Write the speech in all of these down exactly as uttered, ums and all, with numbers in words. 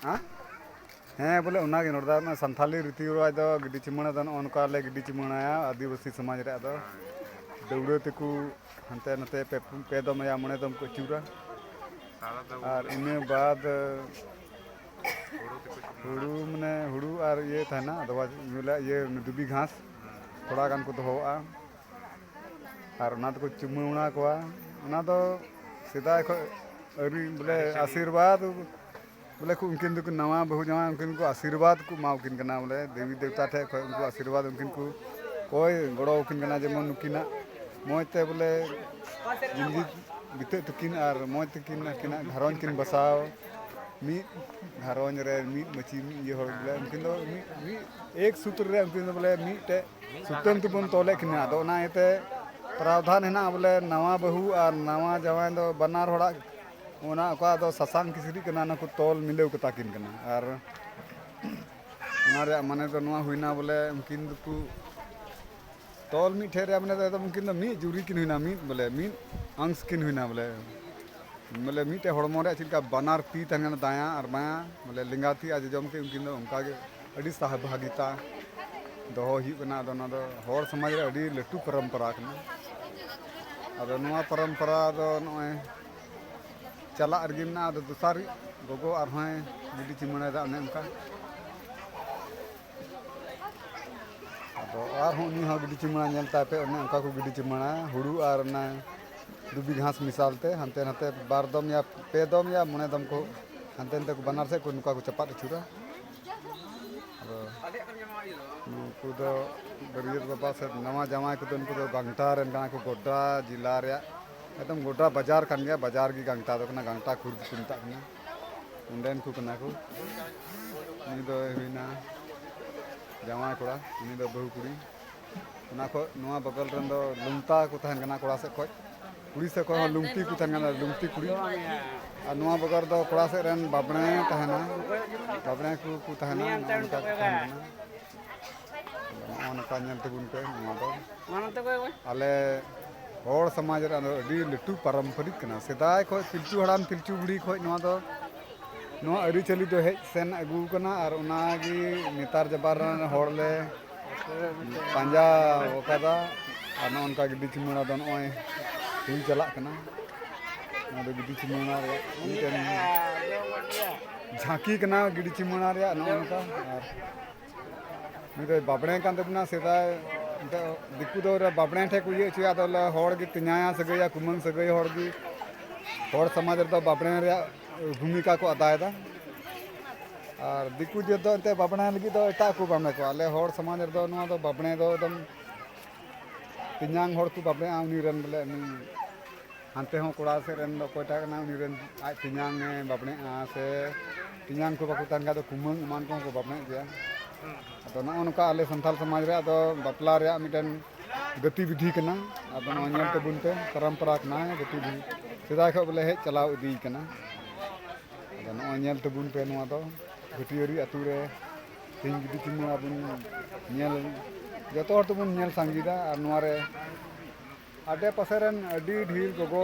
ᱦᱮᱸ? ᱦᱮᱸ, ᱵᱚᱞᱮ ᱚᱱᱟᱜᱮ ᱱᱚᱰᱮ ᱫᱚ ᱥᱟᱱᱛᱷᱟᱞᱤ ᱨᱤᱛᱤ ᱨᱮᱣᱟᱡᱽ ᱫᱚ ᱜᱤᱰᱤ ᱪᱤᱢᱟᱹᱲᱟ ᱫᱚ ᱱᱚᱜᱼᱚ ᱱᱚᱝᱠᱟ ᱞᱮ ᱜᱤᱰᱤ ᱪᱤᱢᱟᱹᱲᱟᱭᱟ ᱟᱹᱫᱤᱵᱟᱹᱥᱤ ᱥᱚᱢᱟᱡᱽ ᱨᱮᱭᱟᱜ ᱫᱚ᱾ ᱫᱟᱹᱣᱲᱟᱹ ᱛᱮᱠᱚ ᱦᱟᱱᱛᱮ ᱱᱟᱛᱮ ᱯᱮ, ᱯᱮ ᱫᱚᱢ ᱭᱟ ᱢᱚᱬᱮ ᱫᱚᱢ ᱠᱚ ᱟᱹᱪᱩᱨᱟ᱾ ᱟᱨ ᱤᱱᱟᱹ ᱵᱟᱫ ᱦᱩᱲᱩ ᱢᱟᱱᱮ ᱦᱩᱲᱩ ᱟᱨ ᱤᱭᱟᱹ ᱛᱟᱦᱮᱱᱟ, ᱟᱫᱚ ᱵᱚᱞᱮ ᱤᱭᱟᱹ ᱫᱷᱩᱵᱤ ᱜᱷᱟᱸᱥ ᱛᱷᱚᱲᱟ ᱜᱟᱱ ᱠᱚ ᱫᱚᱦᱚᱣᱟᱜᱼᱟ᱾ ᱟᱨ ᱚᱱᱟ ᱫᱚᱠᱚ ᱪᱩᱢᱟᱹᱲᱟ ᱠᱚᱣᱟ᱾ ᱚᱱᱟ ᱫᱚ ᱥᱮᱫᱟᱭ ᱠᱷᱚᱱ ᱟᱹᱨᱤ ᱵᱚᱞᱮ ᱟᱹᱨᱤᱪᱟᱹᱞᱤ᱾ ᱟᱥᱤᱨᱵᱟᱫᱽ ᱵᱚᱞᱮ ᱠᱚ ᱩᱱᱠᱤᱱ ᱫᱚᱠᱚ ᱱᱟᱣᱟ ᱵᱟᱹᱦᱩ ᱡᱟᱶᱟᱭ ᱩᱱᱠᱤᱱ ᱠᱚ ᱟᱥᱤᱨᱵᱟᱫᱽ ᱠᱚ ᱮᱢᱟ ᱠᱤᱱ ᱠᱟᱱᱟ, ᱵᱚᱞᱮ ᱫᱮᱵᱤ ᱫᱮᱵᱛᱟ ᱴᱷᱮᱱ ᱠᱷᱚᱱ ᱩᱱᱠᱩ ᱟᱥᱤᱨᱵᱟᱫᱽ ᱩᱱᱠᱤᱱ ᱠᱚ ᱠᱚᱭ ᱜᱚᱲᱚ ᱟᱹᱠᱤᱱ ᱠᱟᱱᱟ, ᱡᱮᱢᱚᱱ ᱱᱩᱠᱤᱱᱟᱜ ᱢᱚᱡᱽ ᱛᱮ ᱵᱚᱞᱮ ᱡᱤᱱᱫᱜᱤ ᱵᱤᱛᱟᱹᱜ ᱛᱟᱹᱠᱤᱱ ᱟᱨ ᱢᱚᱡᱽ ᱛᱮᱠᱤᱱ ᱟᱹᱠᱤᱱᱟᱜ ᱜᱷᱟᱨᱚᱸᱡᱽ ᱠᱤᱱ ᱵᱟᱥᱟᱣ, ᱢᱤᱫ ᱜᱷᱟᱨᱚᱸᱡᱽ ᱨᱮ ᱢᱤᱫ ᱢᱟᱹᱪᱤ ᱢᱤᱫ ᱤᱭᱟᱹ ᱦᱚᱲ ᱵᱚᱞᱮ ᱩᱱᱠᱤᱱ ᱫᱚ ᱢᱤᱫ, ᱢᱤᱫ ᱮᱠ ᱥᱩᱛᱨᱚ ᱨᱮ ᱩᱱᱠᱤᱱ ᱫᱚ ᱵᱚᱞᱮ ᱢᱤᱫᱴᱮᱡ ᱥᱩᱛᱟᱹᱢ ᱛᱮᱵᱚᱱ ᱛᱚᱞᱮᱫ ᱠᱤᱱᱟ᱾ ᱟᱫᱚ ᱚᱱᱟ ᱤᱭᱟᱹᱛᱮ ᱯᱨᱟᱣᱫᱷᱟᱱ ᱦᱮᱱᱟᱜᱼᱟ ᱵᱚᱞᱮ ᱱᱟᱣᱟ ᱵᱟᱹᱦᱩ ᱟᱨ ᱱᱟᱣᱟ ᱡᱟᱶᱟᱭ ᱫᱚ ᱵᱟᱱᱟᱨ ᱦᱚᱲᱟᱜ ᱚᱱᱟ ᱚᱠᱟ ᱫᱚ ᱥᱟᱥᱟᱝ ᱠᱤᱪᱨᱤᱡ ᱠᱟᱱᱟ, ᱚᱱᱟ ᱠᱚ ᱛᱚᱞ ᱢᱤᱞᱟᱹᱣ ᱠᱟᱛᱟ ᱠᱤᱱ ᱠᱟᱱᱟ᱾ ᱟᱨ ᱚᱱᱟ ᱨᱮᱭᱟᱜ ᱢᱟᱱᱮ ᱫᱚ ᱱᱚᱣᱟ ᱦᱩᱭᱱᱟ ᱵᱚᱞᱮ ᱩᱱᱠᱤᱱ ᱫᱚᱠᱚ ᱛᱚᱞ ᱢᱤᱫ ᱴᱷᱮᱡ ᱨᱮᱭᱟᱜ ᱢᱟᱱᱮ ᱫᱚ ᱮᱠᱫᱚᱢ ᱩᱱᱠᱤᱱ ᱫᱚ ᱢᱤᱫ ᱡᱩᱨᱤ ᱠᱤᱱ ᱦᱩᱭᱱᱟ, ᱢᱤᱫ ᱵᱚᱞᱮ ᱢᱤᱫ ᱚᱝᱥ ᱠᱤᱱ ᱦᱩᱭᱱᱟ ᱵᱚᱞᱮ᱾ ᱵᱚᱞᱮ ᱢᱤᱫᱴᱮᱡ ᱦᱚᱲᱢᱚ ᱨᱮᱭᱟᱜ ᱪᱮᱫ ᱞᱮᱠᱟ ᱵᱟᱱᱟᱨ ᱛᱤ ᱛᱟᱦᱮᱱ ᱠᱟᱱᱟ, ᱫᱟᱭᱟ ᱟᱨ ᱵᱟᱭᱟ, ᱵᱚᱞᱮ ᱞᱮᱸᱜᱟ ᱛᱤ ᱟᱨ ᱡᱚᱡᱚᱢ ᱛᱤ, ᱩᱱᱠᱤᱱ ᱫᱚ ᱚᱱᱠᱟ ᱜᱮ ᱟᱹᱰᱤ ᱥᱟᱦᱵᱷᱟᱜᱤᱛᱟ ᱫᱚᱦᱚ ᱦᱩᱭᱩᱜ ᱠᱟᱱᱟ᱾ ᱟᱫᱚ ᱚᱱᱟ ᱫᱚ ᱦᱚᱲ ᱥᱚᱢᱟᱡᱽ ᱨᱮ ᱟᱹᱰᱤ ᱞᱟᱹᱴᱩ ᱯᱚᱨᱚᱢᱯᱚᱨᱟ ᱠᱟᱱᱟ᱾ ᱟᱫᱚ ᱱᱚᱣᱟ ᱯᱚᱨᱚᱢᱯᱚᱨᱟ ᱫᱚ ᱱᱚᱜᱼᱚᱭ ᱪᱟᱞᱟᱜ ᱨᱮᱜᱮ ᱢᱮᱱᱟᱜᱼᱟ᱾ ᱟᱫᱚ ᱫᱚᱥᱟᱨ ᱜᱚᱜᱚ ᱟᱨᱦᱚᱸᱭ ᱜᱤᱰᱤ ᱪᱤᱢᱟᱹᱲᱟᱭᱮᱫᱟ ᱚᱱᱮ ᱚᱱᱠᱟ᱾ ᱟᱫᱚ ᱟᱨᱦᱚᱸ ᱩᱱᱤ ᱦᱚᱸ ᱜᱤᱰᱤ ᱪᱤᱢᱟᱹᱲᱟ ᱧᱮᱞ ᱛᱟᱭ ᱯᱮ, ᱚᱱᱮ ᱚᱱᱠᱟ ᱠᱚ ᱜᱤᱰᱤ ᱪᱤᱢᱟᱹᱲᱟ ᱦᱩᱲᱩ ᱟᱨ ᱚᱱᱟ ᱫᱷᱩᱵᱤ ᱜᱷᱟᱸᱥ ᱢᱮᱥᱟᱞ ᱛᱮ ᱦᱟᱱᱛᱮ ᱱᱟᱛᱮ ᱵᱟᱨ ᱫᱚᱢ ᱭᱟ ᱯᱮ ᱫᱚᱢ ᱭᱟ ᱢᱚᱬᱮ ᱫᱚᱢ ᱠᱚ ᱦᱟᱱᱛᱮ ᱱᱟᱛᱮ ᱠᱚ ᱵᱟᱱᱟᱨ ᱥᱮᱫ ᱠᱚ ᱱᱚᱝᱠᱟ ᱠᱚ ᱪᱟᱯᱟᱫ ᱟᱹᱪᱩᱨᱟ᱾ ᱟᱫᱚ ᱱᱩᱠᱩ ᱫᱚ ᱵᱟᱹᱨᱭᱟᱹᱛ ᱵᱟᱵᱟ ᱥᱮ ᱱᱟᱣᱟ ᱡᱟᱶᱟᱭ ᱠᱚᱫᱚ ᱱᱩᱠᱩ ᱫᱚ ᱜᱟᱝᱴᱟ ᱨᱮᱱ ᱠᱟᱱᱟ ᱠᱚ, ᱜᱚᱰᱰᱟ ᱡᱮᱞᱟ ᱨᱮᱭᱟᱜ ᱮᱠᱫᱚᱢ ᱜᱚᱰᱰᱟ ᱵᱟᱡᱟᱨ ᱠᱟᱱ ᱜᱮᱭᱟ, ᱵᱟᱡᱟᱨ ᱜᱮ ᱜᱟᱝᱴᱟ ᱫᱚ ᱠᱟᱱᱟ, ᱜᱟᱝᱴᱟ ᱠᱷᱩᱨᱫ ᱠᱚ ᱢᱮᱛᱟᱜ ᱠᱟᱱᱟ, ᱚᱸᱰᱮᱱ ᱠᱚ ᱠᱟᱱᱟ ᱠᱚ᱾ ᱩᱱᱤ ᱫᱚᱭ ᱦᱩᱭᱱᱟ ᱡᱟᱶᱟᱭ ᱠᱚᱲᱟ, ᱩᱱᱤ ᱫᱚ ᱵᱟᱹᱦᱩ ᱠᱩᱲᱤ᱾ ᱚᱱᱟ ᱠᱷᱚᱡ ᱱᱚᱣᱟ ᱵᱚᱜᱚᱞ ᱨᱮᱱ ᱫᱚ ᱞᱩᱢᱛᱟ ᱠᱚ ᱛᱟᱦᱮᱱ ᱠᱟᱱᱟ ᱠᱚᱲᱟ ᱥᱮᱫ ᱠᱷᱚᱡ, ᱠᱩᱲᱤ ᱥᱮᱫ ᱠᱷᱚᱡ ᱦᱚᱸ ᱞᱩᱢᱛᱤ ᱠᱚ ᱛᱟᱦᱮᱱ ᱠᱟᱱᱟ, ᱞᱩᱢᱛᱤ ᱠᱩᱲᱤ᱾ ᱟᱨ ᱱᱚᱣᱟ ᱵᱚᱜᱚᱞ ᱨᱮᱫᱚ ᱠᱚᱲᱟ ᱥᱮᱫ ᱨᱮᱱ ᱵᱟᱵᱽᱲᱮ ᱛᱟᱦᱮᱱᱟ, ᱵᱟᱵᱽᱲᱮ ᱠᱚ ᱠᱚ ᱛᱟᱦᱮᱱᱟ, ᱱᱚᱜᱼᱚ ᱱᱚᱝᱠᱟ ᱠᱚ ᱛᱟᱦᱮᱱ ᱠᱟᱱᱟ᱾ ᱱᱚᱜᱼᱚ ᱱᱚᱝᱠᱟ ᱧᱮᱞ ᱛᱟᱵᱚᱱ ᱯᱮ ᱱᱚᱣᱟ ᱫᱚ᱾ ᱢᱟ ᱱᱚᱛᱮ ᱠᱚᱭ ᱢᱮ᱾ ᱟᱞᱮ ᱦᱚᱲ ᱥᱚᱢᱟᱡᱽ ᱨᱮ ᱟᱹᱰᱤ ᱞᱟᱹᱴᱩ ᱯᱟᱨᱚᱢᱯᱚᱨᱤᱠ ᱠᱟᱱᱟ᱾ ᱥᱮᱫᱟᱭ ᱠᱷᱚᱡ ᱯᱤᱞᱪᱩ ᱦᱟᱲᱟᱢ ᱯᱤᱞᱪᱩ ᱵᱩᱲᱦᱤ ᱠᱷᱚᱡ ᱱᱚᱣᱟ ᱫᱚ ᱱᱚᱣᱟ ᱟᱹᱨᱤᱪᱟᱹᱞᱤ ᱫᱚ ᱦᱮᱡ ᱥᱮᱱ ᱟᱹᱜᱩ ᱟᱠᱟᱱᱟ ᱟᱨ ᱚᱱᱟᱜᱮ ᱱᱮᱛᱟᱨ ᱡᱟᱵᱟᱨ ᱨᱮᱱ ᱦᱚᱲ ᱞᱮ ᱯᱟᱸᱡᱟ ᱟᱠᱟᱫᱟ᱾ ᱟᱨ ᱱᱚᱜᱼᱚ ᱱᱚᱝᱠᱟ ᱜᱤᱰᱤ ᱪᱤᱢᱟᱹᱲᱟ ᱫᱚ ᱱᱚᱜᱼᱚᱭ ᱦᱩᱭ ᱪᱟᱞᱟᱜ ᱠᱟᱱᱟ᱾ ᱱᱚᱣᱟ ᱫᱚ ᱜᱤᱰᱤ ᱪᱤᱢᱟᱹᱲᱟ ᱨᱮᱭᱟᱜ ᱢᱤᱫᱴᱮᱱ ᱡᱷᱟᱸᱠᱤ ᱠᱟᱱᱟ, ᱜᱤᱰᱤ ᱪᱤᱢᱟᱹᱲᱟ ᱨᱮᱭᱟᱜ ᱱᱚᱜᱼᱚ ᱱᱚᱝᱠᱟ᱾ ᱟᱨ ᱱᱩᱭ ᱫᱚᱭ ᱵᱟᱵᱽᱲᱮ ᱠᱟᱱ ᱛᱟᱵᱚᱱᱟ᱾ ᱥᱮᱫᱟᱭ ᱮᱱᱛᱮ ᱫᱤᱠᱩ ᱫᱚ ᱵᱟᱵᱽᱲᱮ ᱴᱷᱮᱱ ᱠᱚ ᱤᱭᱟᱹ ᱦᱚᱪᱚᱭᱟ, ᱟᱫᱚ ᱵᱚᱞᱮ ᱦᱚᱲ ᱜᱮ ᱛᱮᱧᱟᱝᱟ ᱥᱟᱹᱜᱟᱹᱭᱟ, ᱠᱩᱢᱟᱹᱝ ᱥᱟᱹᱜᱟᱹᱭ ᱦᱚᱲ ᱜᱮ ᱦᱚᱲ ᱥᱚᱢᱟᱡᱽ ᱨᱮᱫᱚ ᱵᱟᱵᱽᱲᱮ ᱨᱮᱭᱟᱜ ᱵᱷᱩᱢᱤᱠᱟ ᱠᱚ ᱟᱫᱟᱭᱮᱫᱟ᱾ ᱟᱨ ᱫᱤᱠᱩ ᱡᱟᱹᱛ ᱫᱚ ᱮᱱᱛᱮ ᱵᱟᱵᱽᱲᱮ ᱞᱟᱹᱜᱤᱫ ᱫᱚ ᱮᱴᱟᱜ ᱠᱚ ᱵᱟᱵᱽᱲᱮ ᱠᱚᱣᱟ᱾ ᱟᱞᱮ ᱦᱚᱲ ᱥᱚᱢᱟᱡᱽ ᱨᱮᱫᱚ ᱱᱚᱣᱟ ᱫᱚ ᱵᱟᱵᱽᱲᱮ ᱫᱚ ᱮᱠᱫᱚᱢ ᱛᱮᱧᱟᱝ ᱦᱚᱲ ᱠᱚ ᱵᱟᱵᱽᱲᱮᱜᱼᱟ, ᱩᱱᱤ ᱨᱮᱱ ᱵᱚᱞᱮ ᱩᱱᱤ ᱦᱟᱱᱛᱮ ᱦᱚᱸ ᱠᱚᱲᱟ ᱥᱮᱫ ᱨᱮᱱ ᱫᱚ ᱚᱠᱚᱭᱴᱟᱜ ᱠᱟᱱᱟ, ᱩᱱᱤ ᱨᱮᱱ ᱟᱡ ᱛᱮᱧᱟᱝ ᱮ ᱵᱟᱵᱽᱲᱮᱜᱼᱟ, ᱥᱮ ᱛᱮᱧᱟᱝ ᱠᱚ ᱵᱟᱠᱚ ᱛᱟᱦᱮᱱ ᱠᱷᱟᱡ ᱫᱚ ᱠᱩᱢᱟᱹᱝ ᱮᱢᱟᱱ ᱠᱚᱦᱚᱸ ᱠᱚ ᱵᱟᱵᱽᱲᱮᱜ ᱜᱮᱭᱟ᱾ ᱟᱫᱚ ᱱᱚᱜᱼᱚ ᱱᱚᱝᱠᱟ ᱟᱞᱮ ᱥᱟᱱᱛᱟᱲ ᱥᱚᱢᱟᱡᱽ ᱨᱮ ᱟᱫᱚ ᱵᱟᱯᱞᱟ ᱨᱮᱭᱟᱜ ᱢᱤᱫᱴᱮᱱ ᱜᱟᱛᱤᱵᱤᱫᱷᱤ ᱠᱟᱱᱟ᱾ ᱟᱫᱚ ᱱᱚᱣᱟ ᱧᱮᱞ ᱛᱟᱵᱚᱱ ᱯᱮ, ᱯᱚᱨᱚᱢᱯᱚᱨᱟ ᱠᱟᱱᱟ, ᱜᱟᱛᱤᱵᱤᱫᱷᱤ ᱥᱮᱫᱟᱭ ᱠᱷᱚᱱ ᱵᱚᱞᱮ ᱦᱮᱡ ᱪᱟᱞᱟᱣ ᱤᱫᱤᱭ ᱠᱟᱱᱟ᱾ ᱟᱫᱚ ᱱᱚᱜᱼᱚᱭ ᱧᱮᱞ ᱛᱟᱵᱚᱱ ᱯᱮ ᱱᱚᱣᱟ ᱫᱚ ᱵᱷᱟᱹᱴᱤᱭᱟᱹᱨᱤ ᱟᱹᱛᱩ ᱨᱮ ᱛᱮᱦᱮᱧ ᱜᱤᱰᱤ ᱪᱤᱢᱟᱹᱲᱟ ᱵᱚᱱ ᱧᱮᱞ, ᱡᱚᱛᱚ ᱦᱚᱲ ᱛᱮᱵᱚᱱ ᱧᱮᱞ ᱥᱟᱸᱜᱮᱭᱮᱫᱟ᱾ ᱟᱨ ᱱᱚᱣᱟ ᱨᱮ ᱟᱰᱮ ᱯᱟᱥᱮ ᱨᱮᱱ ᱟᱹᱰᱤ ᱰᱷᱮᱨ ᱜᱚᱜᱚ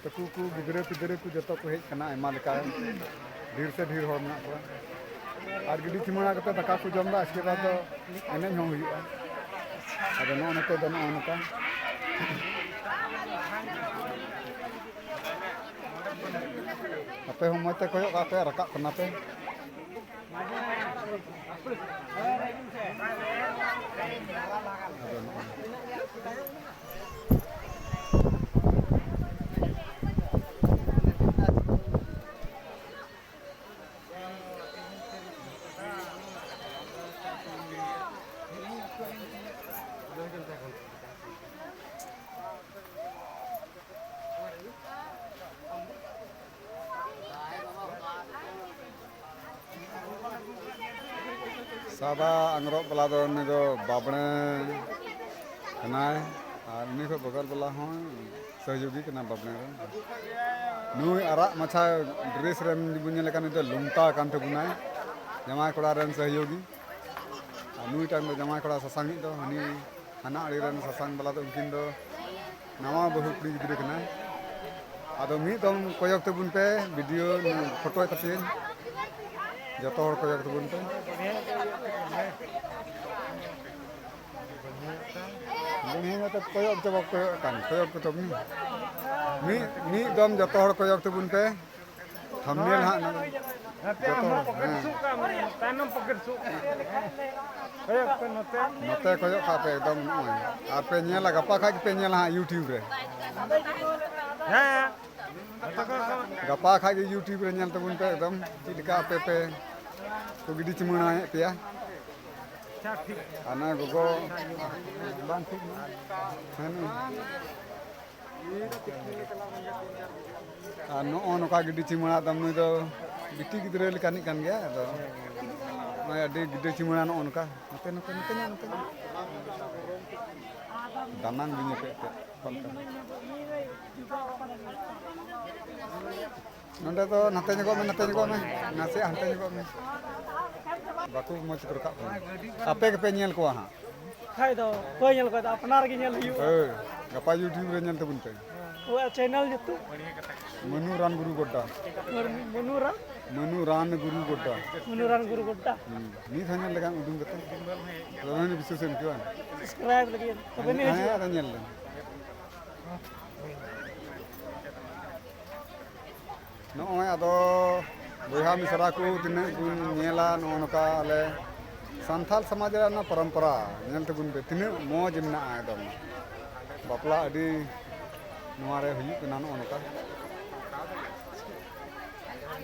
ᱛᱟᱠᱚ ᱠᱚ, ᱜᱤᱫᱽᱨᱟᱹ ᱯᱤᱫᱽᱨᱟᱹ ᱠᱚ ᱡᱚᱛᱚ ᱠᱚ ᱦᱮᱡ ᱠᱟᱱᱟ, ᱟᱭᱢᱟ ᱞᱮᱠᱟ ᱰᱷᱮᱨ ᱥᱮ ᱰᱷᱮᱨ ᱦᱚᱲ ᱢᱮᱱᱟᱜ ᱠᱚᱣᱟ᱾ ᱟᱨ ᱜᱤᱰᱤ ᱪᱤᱢᱟᱹᱲᱟ ᱠᱟᱛᱮ ᱫᱟᱠᱟ ᱠᱚ ᱡᱚᱢ ᱮᱫᱟ, ᱤᱥᱠᱮ ᱵᱟᱫᱽ ᱫᱚ ᱮᱱᱮᱡ ᱦᱚᱸ ᱦᱩᱭᱩᱜᱼᱟ᱾ ᱟᱫᱚ ᱱᱚᱜᱼᱚ ᱱᱚᱛᱮ ᱫᱚ ᱱᱚᱜᱼᱚ ᱱᱚᱝᱠᱟ᱾ ᱟᱯᱮ ᱦᱚᱸ ᱢᱚᱡᱽ ᱛᱮ ᱠᱚᱭᱚᱜ ᱠᱟᱜ ᱯᱮ, ᱨᱟᱠᱟᱵ ᱠᱟᱱᱟ ᱯᱮ᱾ ᱥᱟᱫᱟ ᱟᱝᱨᱚᱵ ᱵᱟᱞᱟ ᱫᱚ ᱩᱱᱤ ᱫᱚ ᱵᱟᱵᱽᱲᱮ ᱠᱟᱱᱟᱭ, ᱟᱨ ᱩᱱᱤ ᱠᱷᱚᱱ ᱵᱚᱜᱚᱞ ᱵᱟᱞᱟ ᱦᱚᱸ ᱥᱚᱦᱭᱳᱜᱤ ᱠᱟᱱᱟ ᱵᱟᱵᱽᱲᱮ ᱨᱮᱱ᱾ ᱱᱩᱭ ᱟᱨᱟᱜ ᱢᱟᱪᱷᱟ dress ᱨᱮᱱ ᱵᱚᱱ ᱧᱮᱞᱮ ᱠᱟᱱ, ᱱᱩᱭ ᱫᱚ ᱞᱩᱝᱛᱟ ᱠᱟᱱ ᱛᱟᱵᱚᱱᱟᱭ, ᱡᱟᱶᱟᱭ ᱠᱚᱲᱟ ᱨᱮᱱ ᱥᱚᱦᱭᱳᱜᱤ᱾ ᱟᱨ ᱱᱩᱭᱴᱟᱜ ᱫᱚ ᱡᱟᱶᱟᱭ ᱠᱚᱲᱟ ᱥᱟᱥᱟᱝᱤᱡ ᱫᱚ, ᱦᱟᱹᱱᱤ ᱦᱟᱱᱟ ᱟᱲᱮ ᱨᱮᱱ ᱥᱟᱥᱟᱝ ᱵᱟᱞᱟ ᱫᱚ, ᱩᱱᱠᱤᱱ ᱫᱚ ᱱᱟᱣᱟ ᱵᱟᱹᱦᱩ ᱠᱩᱲᱤ ᱜᱤᱫᱽᱨᱟᱹ ᱠᱟᱱᱟᱭ᱾ ᱟᱫᱚ ᱢᱤᱫ ᱫᱚᱢ ᱠᱚᱭᱚᱜ ᱛᱟᱵᱚᱱ ᱯᱮ, ᱵᱷᱤᱰᱤᱭᱳ ᱯᱷᱳᱴᱳᱭ ᱛᱟᱯᱮᱭᱟᱹᱧ᱾ ᱡᱚᱛᱚ ᱦᱚᱲ ᱠᱚᱭᱚᱜ ᱛᱟᱵᱚᱱ ᱯᱮ᱾ ᱵᱩᱲᱦᱤ ᱢᱟᱛᱚ ᱠᱚᱭᱚᱜ ᱪᱟᱵᱟ, ᱠᱚᱭᱚᱜ ᱠᱟᱱ, ᱠᱚᱭᱚᱜ ᱠᱚ ᱛᱟᱵᱚᱱ᱾ ᱢᱤᱫ, ᱢᱤᱫ ᱫᱚᱢ ᱡᱚᱛᱚ ᱦᱚᱲ ᱠᱚᱭᱚᱜ ᱛᱟᱵᱚᱱ ᱯᱮ᱾ ᱛᱷᱟᱢᱵᱱᱮᱞ ᱦᱟᱸᱜ ᱱᱚᱰᱮ᱾ ᱦᱟᱯᱮ ᱡᱚᱛᱚ ᱟᱢ ᱦᱚᱸ ᱦᱚᱲ, ᱯᱚᱠᱮᱴ ᱦᱮᱸ᱾ ᱥᱩᱜ ᱠᱟᱜ ᱢᱮ, ᱛᱟᱭᱱᱚᱢ ᱯᱚᱠᱮᱴ ᱥᱩᱜ ᱠᱟᱜ ᱢᱮ᱾ ᱠᱚᱭᱚᱜ ᱯᱮ ᱱᱚᱛᱮ᱾ ᱱᱚᱛᱮ ᱠᱚᱭᱚᱜ ᱠᱟᱜ ᱯᱮ ᱮᱠᱫᱚᱢ ᱱᱚᱜᱼᱚᱭ᱾ ᱟᱨ ᱯᱮ ᱧᱮᱞᱟ, ᱜᱟᱯᱟ ᱠᱷᱟᱡ ᱜᱮᱯᱮ ᱧᱮᱞᱟ ᱦᱟᱸᱜ YouTube ᱨᱮ᱾ ᱦᱮᱸ᱾ ᱜᱟᱯᱟ ᱠᱷᱟᱡ ᱜᱮ YouTube ᱨᱮ ᱧᱮᱞ ᱛᱟᱵᱚᱱ ᱯᱮ ᱮᱠᱫᱚᱢ ᱪᱮᱫ ᱞᱮᱠᱟ ᱟᱯᱮ ᱯᱮ ᱠᱚ ᱜᱤᱰᱤ ᱪᱤᱢᱟᱹᱲᱟᱭᱮᱫ ᱯᱮᱭᱟ᱾ ᱟᱪᱪᱷᱟ, ᱴᱷᱤᱠ᱾ ᱟᱨ ᱱᱚᱜᱼᱚᱭ ᱜᱚᱜᱚ ᱵᱟᱝ ᱴᱷᱤᱠ ᱱᱟ᱾ ᱦᱮᱸ, ᱱᱩᱭ᱾ ᱟᱨ ᱱᱚᱜᱼᱚ ᱱᱚᱝᱠᱟ ᱜᱤᱰᱤ ᱪᱤᱢᱟᱹᱲᱟ ᱫᱟᱢ, ᱱᱩᱭ ᱫᱚ ᱵᱤᱴᱤ ᱜᱤᱫᱽᱨᱟᱹ ᱞᱮᱠᱟᱱᱤᱡ ᱠᱟᱱ ᱜᱮᱭᱟ᱾ ᱟᱫᱚ ᱱᱚᱜᱼᱚᱭ ᱟᱹᱰᱤ ᱜᱤᱰᱤ ᱪᱤᱢᱟᱹᱲᱟ ᱱᱚᱜᱼᱚ ᱱᱚᱝᱠᱟ᱾ ᱱᱚᱛᱮ, ᱱᱚᱛᱮ, ᱱᱚᱛᱮ ᱧᱚᱜ, ᱱᱚᱛᱮ ᱧᱚᱜ᱾ ᱫᱟᱱᱟᱝ ᱵᱤᱧ ᱟᱯᱮ ᱮᱱᱛᱮᱫ᱾ ᱚᱠᱟ ᱞᱮᱠᱟ? ᱱᱚᱸᱰᱮ ᱫᱚ ᱱᱟᱛᱮ ᱧᱚᱜᱚᱜ ᱢᱮ, ᱱᱟᱛᱮ ᱧᱚᱜᱚᱜ ᱢᱮ, ᱱᱟᱥᱮᱭᱟᱜ ᱦᱟᱱᱛᱮ ᱧᱚᱜᱚᱜ ᱢᱮ᱾ ᱵᱟᱠᱚ ᱢᱚᱡᱽ ᱠᱚ ᱨᱟᱠᱟᱵ ᱠᱟᱱᱟ᱾ ᱟᱯᱮ ᱜᱮᱯᱮ ᱧᱮᱞ ᱠᱚᱣᱟ ᱦᱟᱸᱜ᱾ ᱠᱷᱟᱡ ᱫᱚ ᱚᱠᱚᱭ ᱧᱮᱞ ᱠᱚᱣᱟ? ᱟᱯᱱᱟᱨ ᱜᱮ ᱧᱮᱞ ᱦᱩᱭᱩᱜᱼᱟ᱾ ᱦᱳᱭ, ᱜᱟᱯᱟ YouTube ᱨᱮ ᱧᱮᱞ ᱛᱟᱵᱚᱱ ᱯᱮ᱾ ᱟᱵᱚᱣᱟᱜ ᱪᱮᱱᱮᱞ ᱧᱩᱛᱩᱢ? ᱢᱟᱹᱱᱩ ᱨᱟᱱ ᱜᱩᱨᱩ ᱜᱚᱰᱰᱟ᱾ ᱢᱟᱹᱱᱩ ᱨᱟᱱ? ᱢᱟᱹᱱᱩ ᱨᱟᱱ ᱜᱩᱨᱩ ᱜᱚᱰᱰᱟ᱾ ᱢᱟᱹᱱᱩ ᱨᱟᱱ ᱜᱩᱨᱩ ᱜᱚᱰᱰᱟ᱾ ᱦᱩᱸ, ᱢᱤᱫ ᱫᱷᱟᱣ ᱧᱮᱞ ᱞᱮᱠᱷᱟᱱ ᱩᱰᱩᱝ ᱠᱟᱛᱮ᱾ ᱛᱚᱵᱮ ᱱᱤᱡ ᱵᱤᱥᱣᱟᱥ ᱮᱢ ᱟᱹᱭᱠᱟᱹᱣᱟ᱾ Subscribe ᱞᱟᱹᱜᱤᱫ᱾ ᱛᱚᱵᱮ ᱱᱤᱡ ᱦᱮᱸ, ᱦᱤᱡᱩᱜᱼᱟ᱾ ᱟᱫᱚ ᱧᱮᱞ ᱞᱮᱢ᱾ ᱱᱚᱜᱼᱚᱭ ᱟᱫᱚ ᱵᱚᱭᱦᱟ ᱢᱤᱥᱨᱟ ᱠᱚ ᱛᱤᱱᱟᱹᱜ ᱵᱚᱱ ᱧᱮᱞᱟ, ᱱᱚᱜᱼᱚ ᱱᱚᱝᱠᱟ ᱟᱞᱮ ᱥᱟᱱᱛᱟᱲ ᱥᱚᱢᱟᱡᱽ ᱨᱮᱭᱟᱜ ᱱᱚᱣᱟ ᱯᱚᱨᱚᱢᱯᱚᱨᱟ ᱧᱮᱞ ᱛᱟᱵᱚᱱ ᱯᱮ, ᱛᱤᱱᱟᱹᱜ ᱢᱚᱡᱽ ᱢᱮᱱᱟᱜᱼᱟ ᱮᱠᱫᱚᱢ᱾ ᱵᱟᱯᱞᱟ ᱟᱹᱰᱤ ᱱᱚᱣᱟ ᱨᱮ ᱦᱩᱭᱩᱜ ᱠᱟᱱᱟ ᱱᱚᱜᱼᱚ ᱱᱚᱝᱠᱟ᱾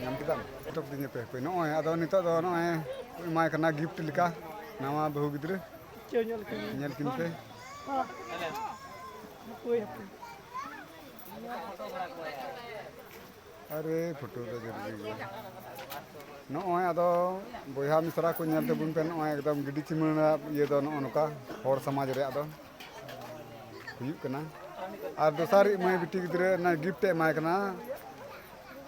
ᱧᱟᱢ ᱠᱮᱫᱟᱢ? ᱚᱪᱚᱜ ᱫᱤᱧᱟ ᱯᱮ ᱦᱟᱯᱮ᱾ ᱱᱚᱜᱼᱚᱭ ᱟᱫᱚ ᱱᱤᱛᱚᱜ ᱫᱚ ᱱᱚᱜᱼᱚᱭ ᱠᱚ ᱮᱢᱟᱭ ᱠᱟᱱᱟ gift ᱞᱮᱠᱟ ᱱᱟᱣᱟ ᱵᱟᱹᱦᱩ ᱜᱤᱫᱽᱨᱟᱹ᱾ ᱪᱮᱫ ᱧᱮᱞ ᱠᱤᱱ? ᱧᱮᱞ ᱠᱤᱱ ᱯᱮ᱾ ᱦᱟᱯᱳᱭ, ᱦᱟᱯᱳᱭ᱾ ᱟᱨᱮ ᱯᱷᱳᱴᱳ ᱫᱚ ᱡᱚᱨᱩᱨᱤ ᱜᱮᱭᱟ᱾ ᱱᱚᱜᱼᱚᱭ ᱟᱫᱚ ᱵᱚᱭᱦᱟ ᱢᱤᱥᱨᱟ ᱠᱚ ᱧᱮᱞ ᱛᱟᱵᱚᱱ ᱯᱮ, ᱱᱚᱜᱼᱚᱭ ᱮᱠᱫᱚᱢ ᱜᱤᱰᱤ ᱪᱤᱢᱟᱹᱲᱟ ᱤᱭᱟᱹ ᱫᱚ ᱱᱚᱜᱼᱚ ᱱᱚᱝᱠᱟ ᱦᱚᱲ ᱥᱚᱢᱟᱡᱽ ᱨᱮᱭᱟᱜ ᱫᱚ ᱦᱩᱭᱩᱜ ᱠᱟᱱᱟ᱾ ᱟᱨ ᱫᱚᱥᱟᱨᱤᱡ ᱢᱟᱹᱭ ᱵᱤᱴᱤ ᱜᱤᱫᱽᱨᱟᱹ ᱚᱱᱟ gift ᱮ ᱮᱢᱟᱭ ᱠᱟᱱᱟ,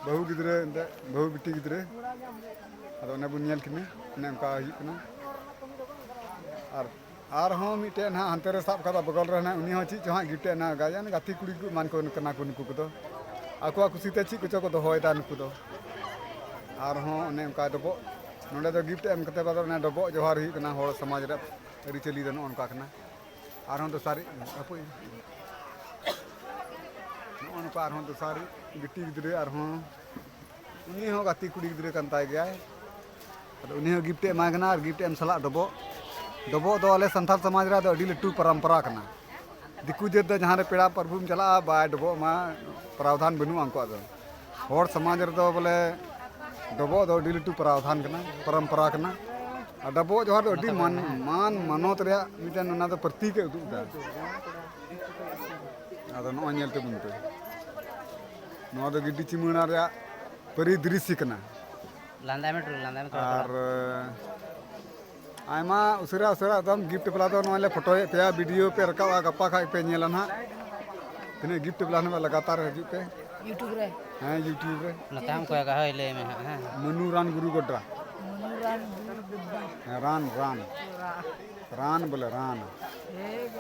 ᱵᱟᱹᱦᱩ ᱜᱤᱫᱽᱨᱟᱹ ᱮᱱᱛᱮᱫ, ᱵᱟᱹᱦᱩ ᱵᱤᱴᱤ ᱜᱤᱫᱽᱨᱟᱹ᱾ ᱟᱫᱚ ᱚᱱᱮ ᱵᱚᱱ ᱧᱮᱞ ᱠᱤᱱᱟᱹ, ᱚᱱᱮ ᱚᱱᱠᱟ ᱦᱩᱭᱩᱜ ᱠᱟᱱᱟ᱾ ᱟᱨ ᱟᱨᱦᱚᱸ ᱢᱤᱫᱴᱮᱱ ᱱᱟᱦᱟᱜ ᱦᱟᱱᱛᱮ ᱨᱮ ᱥᱟᱵ ᱠᱟᱫᱟ ᱵᱚᱜᱚᱞ ᱨᱮ ᱱᱟᱦᱟᱜ, ᱩᱱᱤ ᱦᱚᱸ ᱪᱮᱫ ᱪᱚ ᱦᱟᱸᱜ gift ᱮ ᱮᱢᱟ, ᱜᱟᱛᱮ ᱠᱩᱲᱤ ᱠᱚ ᱮᱢᱟᱱ ᱠᱚ ᱠᱟᱱᱟ ᱠᱚ ᱱᱩᱠᱩ ᱠᱚᱫᱚ᱾ ᱟᱠᱚᱣᱟᱜ ᱠᱩᱥᱤᱛᱮ ᱪᱮᱫ ᱠᱚᱪᱚ ᱠᱚ ᱫᱚᱦᱚᱭᱮᱫᱟ ᱱᱩᱠᱩ ᱫᱚ᱾ ᱟᱨᱦᱚᱸ ᱚᱱᱮ ᱚᱱᱠᱟ ᱰᱚᱵᱚᱜ, ᱱᱚᱸᱰᱮ ᱫᱚ ᱜᱤᱯᱷᱴ ᱮᱢ ᱠᱟᱛᱮ ᱵᱟᱫ ᱚᱱᱮ ᱰᱚᱵᱚᱜ ᱡᱚᱦᱟᱨ ᱦᱩᱭᱩᱜ ᱠᱟᱱᱟ᱾ ᱦᱚᱲ ᱥᱚᱢᱟᱡᱽ ᱨᱮᱭᱟᱜ ᱟᱹᱨᱤᱪᱟᱹᱞᱤ ᱫᱚ ᱱᱚᱜᱼᱚ ᱱᱚᱝᱠᱟ ᱠᱟᱱᱟ᱾ ᱟᱨᱦᱚᱸ ᱫᱚᱥᱟᱨᱤᱡ ᱦᱟᱯᱳᱭ, ᱱᱚᱜᱼᱚ ᱱᱚᱝᱠᱟ ᱟᱨᱦᱚᱸ ᱫᱚᱥᱟᱨᱤᱡ ᱵᱤᱴᱤ ᱜᱤᱫᱽᱨᱟᱹ ᱟᱨᱦᱚᱸ ᱩᱱᱤ ᱦᱚᱸ ᱜᱟᱛᱮ ᱠᱩᱲᱤ ᱜᱤᱫᱽᱨᱟᱹ ᱠᱟᱱ ᱛᱟᱭ ᱜᱮᱭᱟᱭ᱾ ᱟᱫᱚ ᱩᱱᱤ ᱦᱚᱸ ᱜᱤᱯᱷᱴ ᱮ ᱮᱢᱟᱭ ᱠᱟᱱᱟ ᱟᱨ ᱜᱤᱯᱷᱴ ᱮᱢ ᱥᱟᱞᱟᱜ ᱰᱚᱵᱚᱜ᱾ ᱰᱚᱵᱚᱜ ᱫᱚ ᱟᱞᱮ ᱥᱟᱱᱛᱟᱲ ᱥᱚᱢᱟᱡᱽ ᱨᱮ ᱟᱫᱚ ᱟᱹᱰᱤ ᱞᱟᱹᱴᱩ ᱯᱚᱨᱚᱢᱯᱚᱨᱟ ᱠᱟᱱᱟ᱾ ᱫᱤᱠᱩ ᱡᱟᱹᱛ ᱫᱚ ᱡᱟᱦᱟᱸ ᱨᱮ ᱯᱮᱲᱟ ᱯᱨᱚᱵᱷᱩᱢ ᱪᱟᱞᱟᱜᱼᱟ, ᱵᱟᱭ ᱰᱚᱵᱚᱜ ᱢᱟ, ᱯᱨᱟᱣᱫᱷᱟᱱ ᱵᱟᱹᱱᱩᱜᱼᱟ ᱩᱱᱠᱩᱣᱟᱜ ᱫᱚ᱾ ᱦᱚᱲ ᱥᱚᱢᱟᱡᱽ ᱨᱮᱫᱚ ᱵᱚᱞᱮ ᱰᱚᱵᱚᱜ ᱫᱚ ᱟᱹᱰᱤ ᱞᱟᱹᱴᱩ ᱯᱨᱟᱣᱫᱷᱟᱱ ᱠᱟᱱᱟ, ᱯᱚᱨᱚᱢᱯᱚᱨᱟ ᱠᱟᱱᱟ᱾ ᱟᱨ ᱰᱚᱵᱚᱜ ᱡᱚᱦᱟᱨ ᱫᱚ ᱟᱹᱰᱤ ᱢᱟᱱ, ᱢᱟᱱ ᱢᱟᱱᱚᱛ ᱨᱮᱭᱟᱜ ᱢᱤᱫᱴᱮᱱ ᱚᱱᱟ ᱫᱚ ᱯᱨᱚᱛᱤᱠ ᱮ ᱩᱫᱩᱜ ᱮᱫᱟ᱾ ᱟᱫᱚ ᱱᱚᱜᱼᱚᱭ ᱧᱮᱞ ᱛᱟᱵᱚᱱ ᱯᱮ, ᱱᱚᱣᱟ ᱫᱚ ᱜᱤᱰᱤ ᱪᱤᱢᱟᱹᱲᱟ ᱨᱮᱭᱟᱜ ᱯᱟᱹᱨᱤ ᱫᱨᱤᱥᱥᱤ ᱠᱟᱱᱟ᱾ ᱞᱟᱸᱫᱟᱭ ᱢᱮ ᱴᱩᱰᱩ, ᱞᱟᱸᱫᱟᱭ ᱢᱮ ᱛᱷᱚᱲᱟ, ᱟᱨ ᱛᱷᱚᱲᱟ᱾ ᱟᱭᱢᱟ ᱩᱥᱟᱹᱨᱟ ᱩᱥᱟᱹᱨᱟ ᱮᱠᱫᱚᱢ ᱜᱤᱯᱷᱴ ᱵᱟᱞᱟ ᱫᱚ ᱱᱚᱜᱼᱚᱭ ᱞᱮ ᱯᱷᱳᱴᱳᱭᱮᱫ ᱯᱮᱭᱟ, ᱵᱷᱤᱰᱤᱭᱳ ᱯᱮ ᱨᱟᱠᱟᱵᱼᱟ, ᱜᱟᱯᱟ ᱠᱷᱟᱡ ᱯᱮ ᱧᱮᱞᱟ ᱱᱟᱦᱟᱜ ᱛᱤᱱᱟᱹᱜ ᱜᱤᱯᱷᱴ ᱵᱟᱞᱟ ᱱᱟᱦᱟᱜ ᱞᱟᱜᱟᱛᱟᱨ ᱦᱤᱡᱩᱜ ᱯᱮ᱾ YouTube ᱨᱮ᱾ ᱦᱮᱸ, YouTube ᱨᱮ᱾ ᱱᱚᱛᱮ ᱦᱚᱸ ᱠᱚᱭᱚᱜᱟ, ᱦᱳᱭ, ᱞᱟᱹᱭ ᱢᱮ ᱦᱟᱸᱜ, ᱦᱮᱸ᱾ ᱢᱟᱹᱱᱩ ᱨᱟᱱ ᱜᱩᱨᱩ ᱜᱚᱰᱨᱟ᱾ ᱢᱟᱹᱱᱩ ᱨᱟᱱ ᱜᱩᱨᱩ ᱜᱚᱰᱨᱟ᱾ ᱦᱮᱸ, ᱨᱟᱱ, ᱨᱟᱱ᱾ ᱨᱟᱱ ᱵᱚᱞᱮ, ᱨᱟᱱ᱾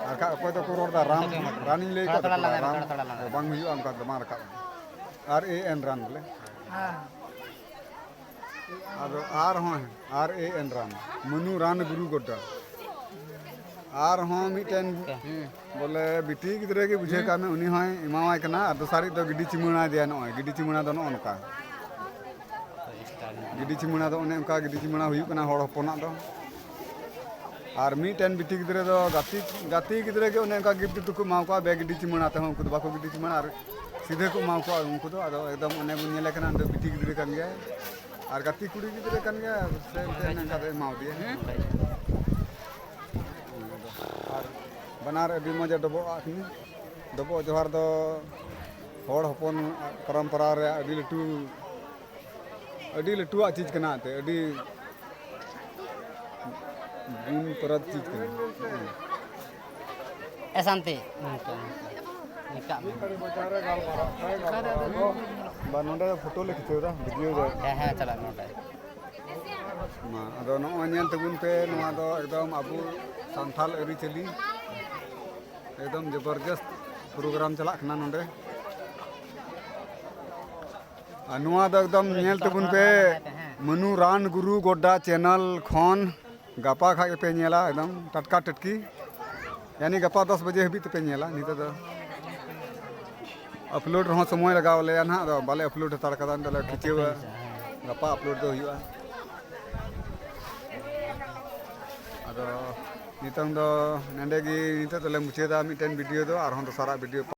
ᱟᱨ ᱠᱷᱟᱡ ᱚᱠᱚᱭ ᱫᱚᱠᱚ ᱨᱚᱲ ᱮᱫᱟ, ᱨᱟᱱ, ᱨᱟᱱᱤᱧ ᱞᱟᱹᱭ ᱠᱟᱫ ᱛᱟᱠᱚᱣᱟ, ᱨᱟᱱ ᱫᱚ ᱵᱟᱝ ᱦᱩᱭᱩᱜᱼᱟ, ᱚᱱᱠᱟ ᱫᱚ ᱵᱟᱝ ᱨᱟᱠᱟᱵᱼᱟ᱾ ᱟᱨ ᱮ ᱮᱱ ᱨᱟᱱ ᱵᱚᱞᱮ᱾ ᱦᱮᱸ᱾ ᱟᱫᱚ ᱟᱨᱦᱚᱸ ᱟᱨ ᱮ ᱮᱱ ᱨᱟᱱ, ᱢᱟᱹᱱᱩ ᱨᱟᱱ ᱜᱩᱨᱩ ᱜᱚᱰᱰᱟ᱾ ᱟᱨᱦᱚᱸ ᱢᱤᱫᱴᱮᱱ ᱵᱚᱞᱮ ᱵᱤᱴᱤ ᱜᱤᱫᱽᱨᱟᱹ ᱜᱮ ᱵᱩᱡᱷᱟᱹᱣ ᱠᱟᱜ ᱢᱮ, ᱩᱱᱤ ᱦᱚᱸᱭ ᱮᱢᱟᱣᱟᱭ ᱠᱟᱱᱟ᱾ ᱟᱨ ᱫᱚᱥᱟᱨᱤᱡ ᱫᱚ ᱜᱤᱰᱤ ᱪᱤᱢᱟᱹᱲᱟ ᱫᱮᱭᱟ, ᱱᱚᱜᱼᱚᱭ ᱜᱤᱰᱤ ᱪᱤᱢᱟᱹᱲᱟ ᱫᱚ ᱱᱚᱜᱼᱚ ᱱᱚᱝᱠᱟ᱾ ᱜᱤᱰᱤ ᱪᱤᱢᱟᱹᱲᱟ ᱫᱚ ᱚᱱᱮ ᱚᱱᱠᱟ ᱜᱤᱰᱤ ᱪᱤᱢᱟᱹᱲᱟ ᱦᱩᱭᱩᱜ ᱠᱟᱱᱟ ᱦᱚᱲ ᱦᱚᱯᱚᱱᱟᱜ ᱫᱚ᱾ ᱟᱨ ᱢᱤᱫᱴᱮᱱ ᱵᱤᱴᱤ ᱜᱤᱫᱽᱨᱟᱹ ᱫᱚ ᱜᱟᱛᱮ, ᱜᱟᱛᱮ ᱜᱤᱫᱽᱨᱟᱹ ᱜᱮ ᱚᱱᱮ ᱚᱱᱠᱟ ᱜᱤᱯᱷᱴ ᱫᱚᱠᱚ ᱮᱢᱟ ᱠᱚᱣᱟ, ᱵᱮᱜᱽ ᱜᱤᱰᱤ ᱪᱤᱢᱟᱹᱲᱟ ᱛᱮᱦᱚᱸ ᱩᱱᱠᱩ ᱫᱚ ᱵᱟᱠᱚ ᱜᱤᱰᱤ ᱪᱤᱢᱟᱹᱲᱟ, ᱟᱨ ᱥᱤᱫᱷᱟᱹ ᱠᱚ ᱮᱢᱟ ᱠᱚᱣᱟ ᱩᱱᱠᱩ ᱫᱚ᱾ ᱟᱫᱚ ᱮᱠᱫᱚᱢ ᱚᱱᱮ ᱵᱚᱱ ᱧᱮᱞᱮ ᱠᱟᱱᱟ, ᱩᱱᱤ ᱫᱚ ᱵᱤᱴᱤ ᱜᱤᱫᱽᱨᱟᱹ ᱠᱟᱱ ᱜᱮᱭᱟᱭ᱾ ᱟᱨ ᱜᱟᱛᱮ ᱠᱩᱲᱤ ᱜᱤᱫᱽᱨᱟᱹ ᱠᱟᱱ ᱜᱮᱭᱟᱭ, ᱥᱮ ᱮᱱᱛᱮᱫ ᱱᱚᱝᱠᱟ ᱫᱚ ᱮᱢᱟᱣ ᱫᱮᱭᱟ᱾ ᱦᱮᱸ? ᱟᱨ ᱵᱟᱱᱟᱨ ᱟᱹᱰᱤ ᱢᱚᱡᱽ ᱮ ᱰᱚᱵᱚᱜ ᱟᱜ ᱠᱤᱱᱟ᱾ ᱰᱚᱵᱚᱜ ᱡᱚᱦᱟᱨ ᱫᱚ ᱦᱚᱲ ᱦᱚᱯᱚᱱ ᱯᱚᱨᱚᱢᱯᱚᱨᱟ ᱨᱮ ᱟᱹᱰᱤ ᱞᱟᱹᱴᱩ, ᱟᱹᱰᱤ ᱞᱟᱹᱴᱩᱣᱟᱜ ᱪᱤᱡᱽ ᱠᱟᱱᱟ ᱮᱱᱛᱮᱫ, ᱟᱹᱰᱤ ᱜᱩᱱ ᱯᱚᱨᱚᱵᱽ ᱪᱤᱡᱽ ᱠᱟᱱᱟ᱾ ᱮ ᱥᱟᱱᱛᱤ, ᱱᱚᱝᱠᱟ, ᱱᱚᱝᱠᱟ᱾ ᱱᱤᱝᱠᱟᱜ ᱢᱮ᱾ ᱵᱟ, ᱱᱚᱸᱰᱮ ᱯᱷᱳᱴᱳ ᱞᱮ ᱠᱷᱤᱪᱟᱹᱣ ᱮᱫᱟ, ᱵᱷᱤᱰᱤᱭᱳ ᱫᱚ᱾ ᱦᱮᱸ, ᱦᱮᱸ, ᱪᱟᱞᱟᱜ ᱱᱚᱸᱰᱮ᱾ ᱢᱟ, ᱟᱫᱚ ᱱᱚᱜᱼᱚᱭ ᱧᱮᱞ ᱛᱟᱵᱚᱱ ᱯᱮ, ᱱᱚᱣᱟ ᱫᱚ ᱮᱠᱫᱚᱢ ᱟᱵᱚ ᱥᱟᱱᱛᱟᱞ ᱟᱹᱨᱤᱪᱟᱹᱞᱤ, ᱮᱠᱫᱚᱢ ᱡᱚᱵᱚᱨᱡᱚᱥᱛ ᱯᱨᱳᱜᱨᱟᱢ ᱪᱟᱞᱟᱜ ᱠᱟᱱᱟ ᱱᱚᱸᱰᱮ᱾ ᱟᱨ ᱱᱚᱣᱟ ᱫᱚ ᱮᱠᱫᱚᱢ ᱧᱮᱞ ᱛᱟᱵᱚᱱ ᱯᱮ, ᱢᱟᱱᱩ ᱨᱟᱱ ᱜᱩᱨᱩ ᱜᱚᱰᱰᱟ ᱪᱮᱱᱮᱞ ᱠᱷᱚᱱ ᱜᱟᱯᱟ ᱠᱷᱟᱡ ᱜᱮᱯᱮ ᱧᱮᱞᱟ, ᱮᱠᱫᱚᱢ ᱴᱟᱴᱠᱟ ᱴᱟᱴᱠᱤ᱾ ᱭᱟᱱᱤ ᱜᱟᱯᱟ ᱫᱚᱥ ᱵᱟᱡᱮ ᱦᱟᱹᱵᱤᱡ ᱛᱮᱯᱮ ᱧᱮᱞᱟ᱾ ᱱᱤᱛᱚᱜ ᱫᱚ ᱟᱯᱞᱳᱰ ᱨᱮᱦᱚᱸ ᱥᱚᱢᱚᱭ ᱞᱟᱜᱟᱣ ᱞᱮᱭᱟ ᱱᱟᱦᱟᱜ, ᱟᱫᱚ ᱵᱟᱞᱮ ᱟᱯᱞᱳᱰ ᱦᱟᱛᱟᱲ ᱠᱟᱫᱟ, ᱱᱤᱛᱚᱜ ᱞᱮ ᱠᱷᱤᱪᱟᱹᱣᱟ᱾ ᱜᱟᱯᱟ ᱟᱯᱞᱳᱰ ᱫᱚ ᱦᱩᱭᱩᱜᱼᱟ᱾ ᱟᱫᱚ ᱱᱤᱛᱚᱝ ᱫᱚ ᱱᱚᱸᱰᱮ ᱜᱮ ᱱᱤᱛᱚᱜ ᱫᱚᱞᱮ ᱢᱩᱪᱟᱹᱫᱟ ᱢᱤᱫᱴᱮᱱ ᱵᱷᱤᱰᱤᱭᱳ ᱫᱚ, ᱟᱨᱦᱚᱸ ᱫᱚᱥᱟᱨᱟᱜ ᱵᱷᱤᱰᱤᱭᱳ